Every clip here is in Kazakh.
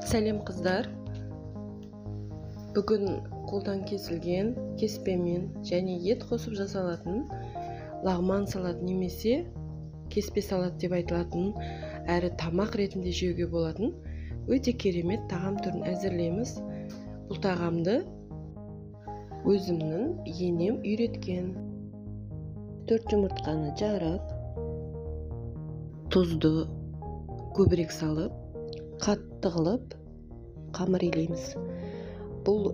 Сәлем қыздар. Бүгін қолдан кесілген кеспемен және ет қосып жасалатын лағман салат немесе кеспе салат деп айтылатын, әрі тамақ ретінде жеуге болатын өте керемет тағам түрін әзірлейміз. Бұл тағамды өзімнің енем үйреткен. 4 жұмыртқаны жарып, тұзды көбірек салып, қатты қылып қамыр илейміз. Бұл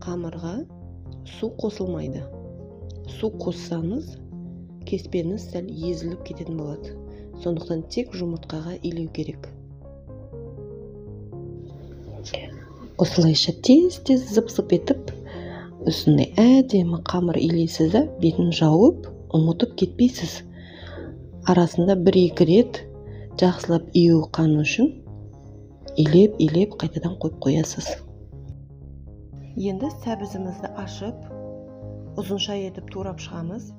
қамырға су қосылмайды. Су қоссаңыз, кеспеңіз сәл езіліп кететін болады. Сондықтан тек жұмыртқаға илеу керек. Осылайша тез-тез зып-зып етіп, осындай әдемі қамыр илейсіз да, бетін жауып, ұмытып кетпейсіз. Арасында бір-екі рет жақсылап ию қану үшін илеп-илеп қайтадан қойып қоясыз. Енді сәбізімізді ашып, ұзынша етіп турап шығамыз.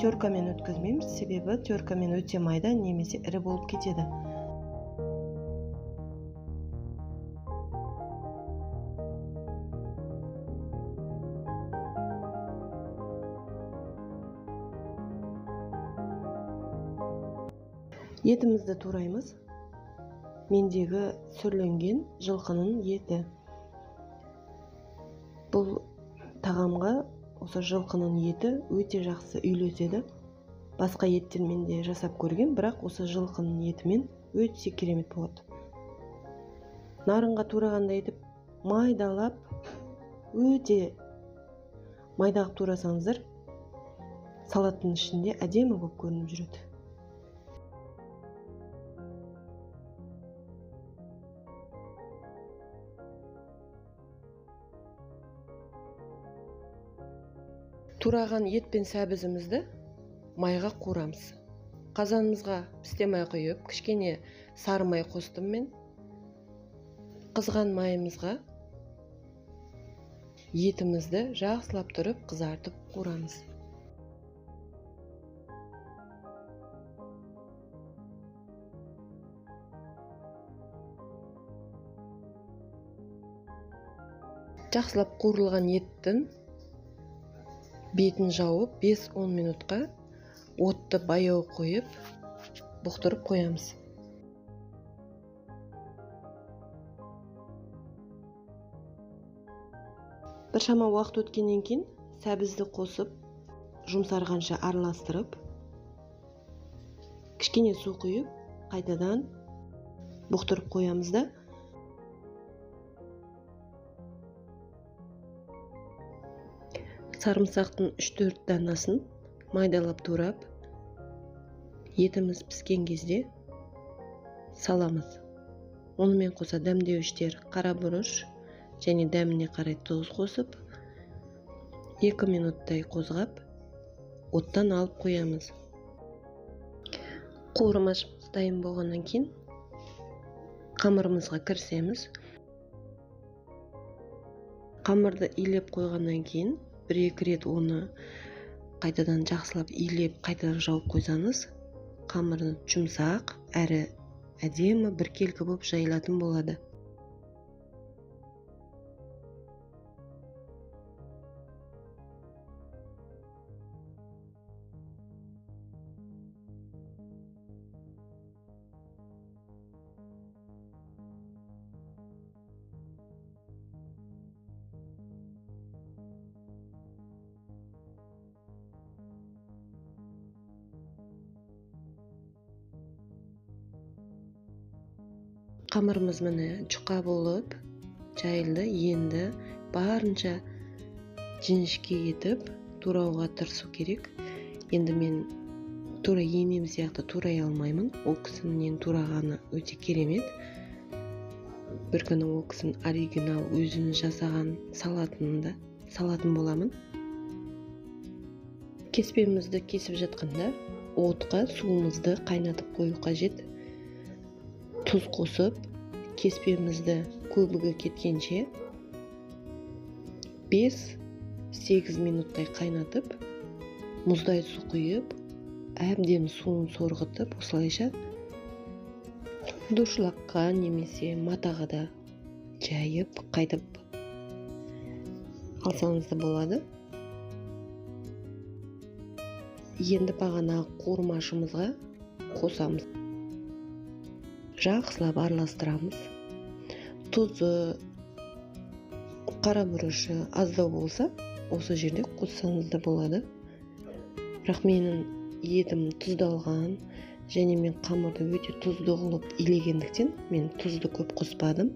Теркамен өткізбейміз, себебі теркамен өте майда немесе ірі болып кетеді. Етімізді тураймыз. Мендегі сүрленген жылқының еті. Бұл тағамға осы жылқының еті өте жақсы үйлеседі. Басқа еттермен де жасап көрген, бірақ осы жылқының етімен өте керемет болады. Нарынға турағандай етіп майдалап, өте майда қылып турасаңыздар, салаттың ішінде әдемі болып көрініп жүреді. Тураған ет пен сәбізімізді майға қуырамыз. Қазанымызға пісте май құйып, кішкене сары май қостым мен. Қызған майымызға етімізді жақсылап тұрып қызартып қуырамыз. Жақсылап қуырылған еттің бетін жауып 5-10 минутқа отты баяу қойып бұқтырып қоямыз. Біршама уақыт өткеннен кейін сәбізді қосып, жұмсарғанша араластырып, кішкене су құйып, қайтадан бұқтырып қоямыз да. Сарымсақтың 3-4 данасын майдалап турап, етіміз піскен кезде саламыз. Онымен қоса дәмдеуіштер, қара бұрыш және дәміне қарай тұз қосып, 2 минуттай қозғап, оттан алып қоямыз. Қуырмашымыз дайын болғаннан кейін қамырымызға кірісеміз. Қамырды илеп қойғаннан кейін бір-екі рет оны қайтадан жақсылап илеп, қайтадан жауып қойсаңыз, қамыры жұмсақ әрі әдемі біркелкі болып жайылатын болады. Қамырымыз міне жұқа болып жайылды. Енді барынша жіңішке етіп турауға тырысу керек. Енді мен тура енем сияқты турай алмаймын. Ол кісінің турағаны өте керемет. Бір күні ол кісінің оригинал өзінің жасаған салатын да салатын боламын. Кеспемізді кесіп жатқанда отқа суымызды қайнатып қою қажет. Тұз қосып, кеспемізді көбігі кеткенше 5-8 минуттай қайнатып, мұздай су құйып, әбден суын сорғытып, осылайша дуршлаққа немесе матаға да жайып, қайтып алсаңыз да болады. Енді бағанағы қуырмашымызға қосамыз. Жақсылап араластырамыз. Тұзы, қара бұрышы аздау болса, осы жерде қоссаңыз да болады. Бірақ менің етім тұздалған, және мен қамырды өте тұзды қылып илегендіктен мен тұзды көп қоспадым.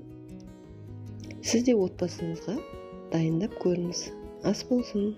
Сіз де отбасыңызға дайындап көріңіз. Ас болсын.